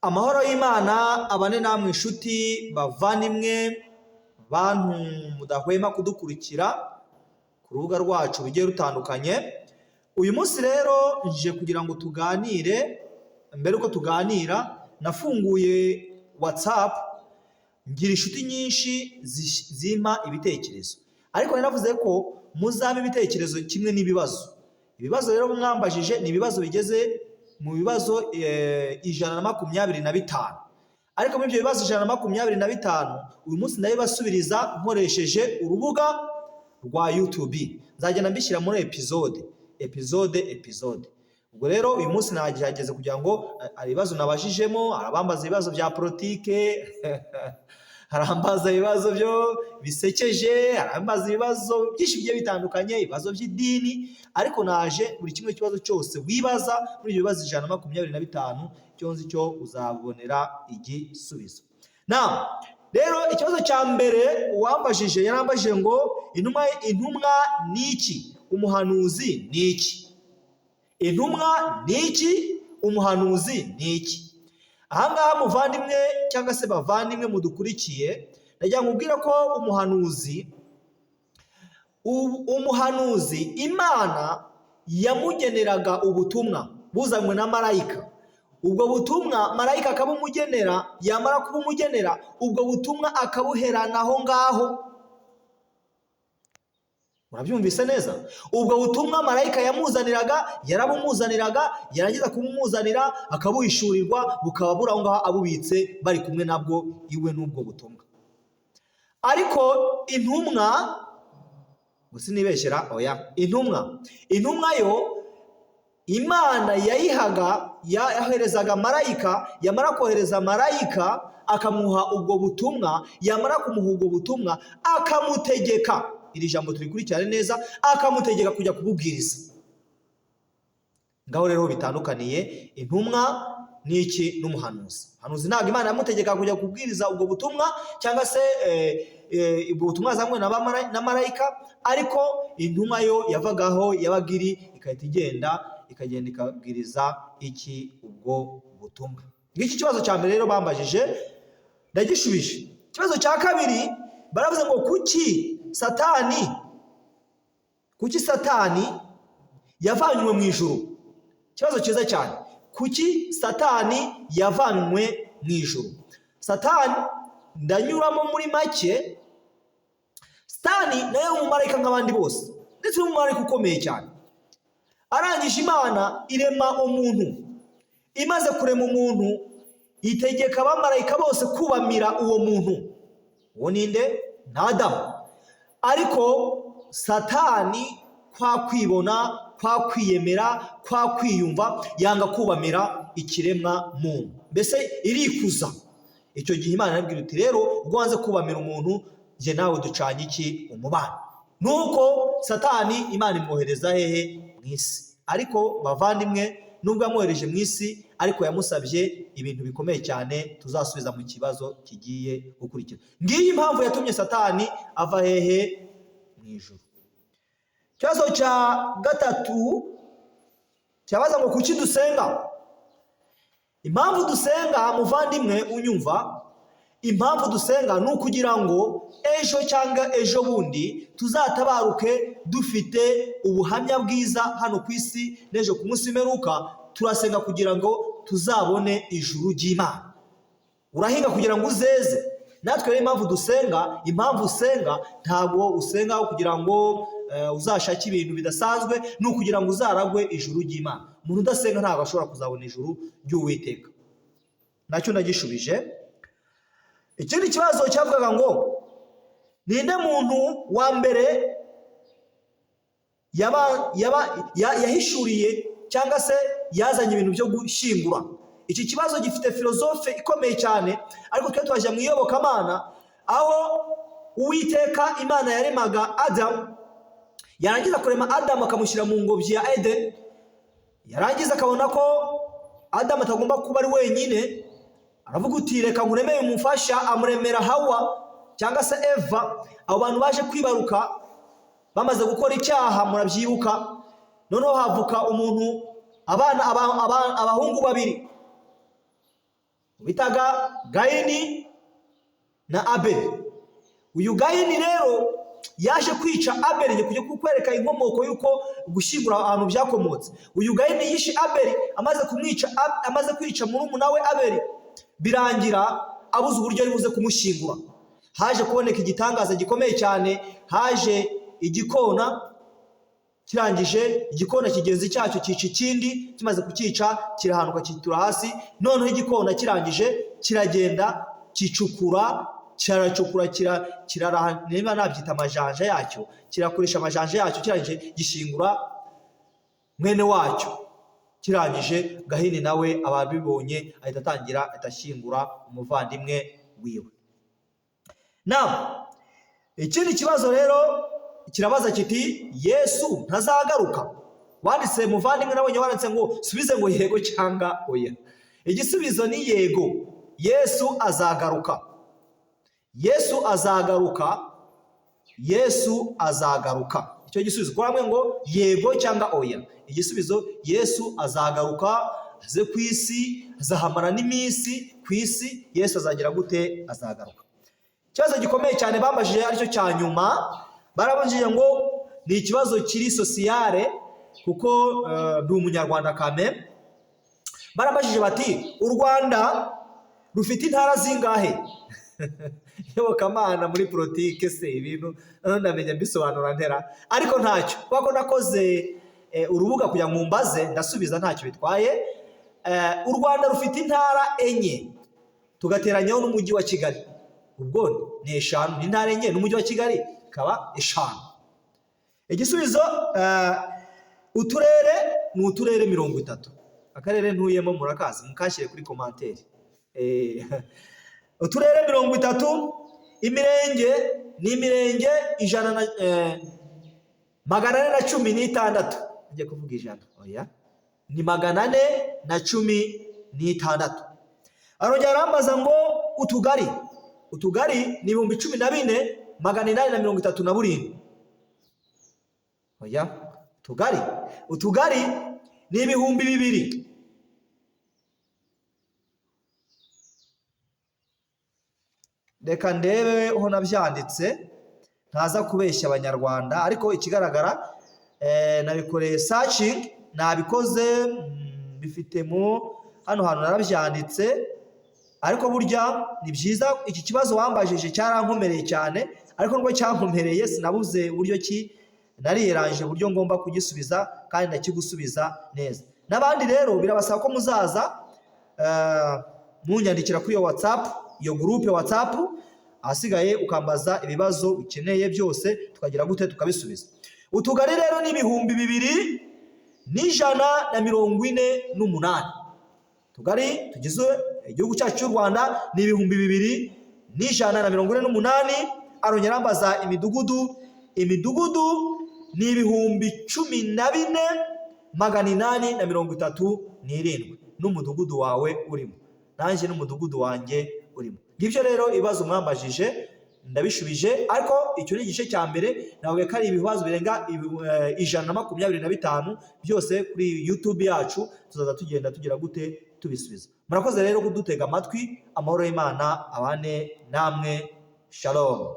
Amahoro y'Imana abane namwe inshuti bavandimwe, bantu mudahwema kudukurikira ku rubuga rwacu rugiye rutandukanye. Uyu munsi rero nje kugira ngo tuganire. Mbere uko tuganira, nafunguye WhatsApp, ngira inshuti nyinshi zimpa ibitekerezo, ariko naravuze ko muzampa ibitekerezo kimwe n'ibibazo. Ibibazo rero mwambajije ni ibibazo bigeze mu bibazo 125, ariko muri ibyo bibazo 125, uyu munsi ndabibasubiriza nkoresheje urubuga rwa YouTube. Nzagenda mbishyira muri episode, episode, episode. Ubwo rero uyu munsi nagerageje kugira ngo hari ibibazo nabajijemo. Hari abambaza ibibazo bya politike, hari abambaza ibibazo byo bisekeje, hari abambaza ibibazo byinshi bigiye bitandukanye, ibibazo by'idini. Ariko naje buri kimwe, kibazo cyose wibaza muri ibyo bibazo 125, icyo nzi cyo uzabonera igisubizo. Na rero ikibazo cya mbere uwambajije yarambajije ngo: Intumwa ni iki? Umuhanuzi ni iki? Intumwa ni iki? Umuhanuzi ni iki?" Ahangaha, muvandimwe cyangwa se bavandimwe mudukurikiye, ndagira ngo ubwire ko umuhanuzi Imana yamugeneraga ubutumwa buzanywe na marayika. Ubwo butumwa marayika akabumugenera, yamara kubumugenera, ubwo butumwa akabuherana aho ngaho. Urabyumvise neza? Ubwo butumwa marayika yamuzaniraga, yarabumuzaniraga, yarangiza kubumuzanira akabuhishurirwa, bukaba buri aho ngaho abubitse, bari kumwe nabwo iwe n'ubwo butumwa. Ariko intumwa, gusa sinibeshyera, oya, intumwa yo Imana yayihaga, yaherezaga marayika, yamara kohereza marayika akamuha ubwo butumwa, yamara kumuha ubwo butumwa akamutegeka, iri jambo turikurikirane neza, akamutegeka kujya kububwiriza. Ngaho rero bitandukaniye intumwa n'iki? N'umuhanuzi. Umuhanuzi ntabwo Imana yamutegeka kujya kubwiriza ubwo butumwa, cyangwa se ubwo butumwa azanywe na marayika. Ariko intumwa yo yavagaho yabaga iri, igahita igenda, ikagenda ikabwiriza iki? Ubwo butumwa. Ngiki kibazo cya mbere rero bambajije, ndagishubije. Ikibazo cya kabiri baravuze ngo: Kuki Satani yavanywe mu ijuru?" Ikibazo cyiza cyane. Kuki Satani yavanywe mu ijuru? Satani, ndanyuramo muri make, Satani nawe ni umumarayika nk'abandi bose, ndetse n'umumarayika ukomeye cyane. Arangije Imana irema umuntu. Imaze kurema umuntu, itegeka abamarayika bose kubamira uwo muntu. Uwo ninde? Ni Adamu. Ariko Satani, kwa kwibona, kwa kwiyemera, kwa kwiyumva, yanga kubamira ikiremwa muntu, mbese irikuza. Icyo gihe Imana irabwira iti: "Rero ubwo wanze kubamira umuntu, njye nawe ducanye iki? Umubano." Nuko Satani Imana imwohereza hehe? Mu isi. Ariko bavandimwe, nubwo yamwohereje mu isi, ariko yamusabye ibintu bikomeye cyane tuzasubiza mu kibazo kigiye gukurikira. Ngiyi impamvu yatumye Satani ava hehe? Mu ijuru. Ikibazo cya gatatu cyabaza ngo: "Kuki dusenga?" Impamvu dusenga, muvandimwe unyumva, impamvu dusenga ni ukugira ngo ejo cyangwa ejo bundi tuzatabaruke dufite ubuhamya bwiza hano ku isi n'ejo ku munsi w'imperuka. Turasenga kugira ngo tuzabone ijuru ry'Imana. Urahinga kugira ngo uzeze. Natwe rero impamvu dusenga, impamvu usenga, ntabwo usenga kugira ngo uzashake ibintu bidasanzwe, ni ukugira ngo uzaragwe ijuru ry'Imana. Umuntu udasenga ntabwo ashobora kuzabona ijuru ry'Uwiteka. Nacyo ndagishubije. Ikindi kibazo cyavugaga ngo: "Ninde muntu wa mbere yahishuriye cyangwa se yazanye ibintu byo gushyingura?" Iki kibazo gifite filozofe ikomeye cyane, ariko twe twajya mu iyobokamana, aho Uwiteka Imana yaremaga Adamu, yarangiza kurema Adamu akamushyira mu ngobyi ya Edeni, yarangiza akabona ko Adamu atagomba kuba ari wenyine, aravuga uti: "Reka nkuremere umufasha." Amuremera Hawa cyangwa se Eva. Abo bantu baje kwibaruka bamaze gukora icyaha, murabyibuka. Noneho havuka umuntu, abana, abahungu babiri. Bitaga Gayini na Abeli. Uyu Gayini rero yaje kwica Abeli, ngiye kujya kukwereka inkomoko y'uko gushyingura ahantu byakomotse. Uyu Gayini yishe Abeli, amaze kumwica, amaze kwica murumuna we Abeli, birangira abuze uburyo ari buze kumushyingura. Haje kuboneka igitangaza gikomeye cyane, haje igikona, kirangije igikona kigenzi cyacyo cyica ikindi, kimaze kucyica kirahanuka kitura hasi. Noneho igikona kirangije kiragenda kicukura, kiracukura, kiraraha, niba nabyita amajanja yacyo, kirakoresha amajanja yacyo, kirangije gishingura mwene wacyo. Kirangije Gahini nawe ababibonye ahita atangira ahita ashyingura umuvandimwe wiwe. Naam, ikindi kibazo rero kirabaza kiti: Yesu ntazagaruka? Wanditse muvandimwe, nabonye wanditse ngo subize ngo yego cyangwa oya. Igisubizo ni yego, Yesu azagaruka. Yesu azagaruka, Yesu azagaruka. Icyo gisubizo kuri hamwe ngo yego cyangwa oya. Igisubizo: Yesu azagaruka, aze ku isi, azahamara n'iminsi ku isi. Yesu azagira gute? Azagaruka. Ikibazo gikomeye cyane bambajije, aricyo cya nyuma, barabajije ngo ni ikibazo kiri sociale, kuko ndi umunyarwanda kame. Barabajije bati: u Rwanda rufite intara zingahe? Iyobokamana muri politike se, ibintu ndamenya mbisobanura ntera, ariko ntacyo, kubera ko nakoze urubuga kugira ngo mumbaze, ndasubiza, ntacyo bitwaye. U Rwanda rufite intara 4, tugateranyaho n'umujyi wa Kigali, ubwo ni 5. Ni intara 4 n'umujyi wa Kigali ikaba 5. Igisubizo, uturere ni uturere 30. Akarere ntuyemo murakazi, mukashyire kuri commentaire. Uturere 30, imirenge ni imirenge ijana na 416. Njye kuvuga 100, oya, ni 416. Arongera arambaza ngo utugari, utugari ni 14,837. Oya, utugari, utugari ni 2000. Reka ndebe ho nabyanditse, ntaza kubeshya abanyarwanda, ariko ikigaragara nabikoreye searching, nabikoze, bifite mu hano hantu narabyanditse. Ariko burya ni byiza, iki kibazo wambajije cyarankomereye cyane, ariko nubwo cyankomereye sinabuze uburyo ki nariyeranje uburyo ngomba kugisubiza, kandi ndakigusubiza neza. N'abandi rero birabasaba ko muzaza munyandikira kuri iyo WhatsApp, iyo groupe WhatsApp, ahasigaye ukambaza ibibazo ukeneye byose, tukagira gute, tukabisubiza. Utugari rero ni 2148. Tugari tugize igihugu cyacu cy'u Rwanda ni 2148. Arongera arambaza imidugudu, imidugudu ni 14,837, n'umudugudu wawe urimo, nanjye n'umudugudu wanjye urimo. Ngibyo rero ibibazo mwambajije ndabishubije, ariko icyo ni igice cya mbere. Ntabwo ko ari ibibazo birenga 125 byose kuri YouTube yacu, tuzaza tugenda tugira gute tubisubiza. Murakoze rero kudutega amatwi, amahoro y'Imana abane namwe, shalom.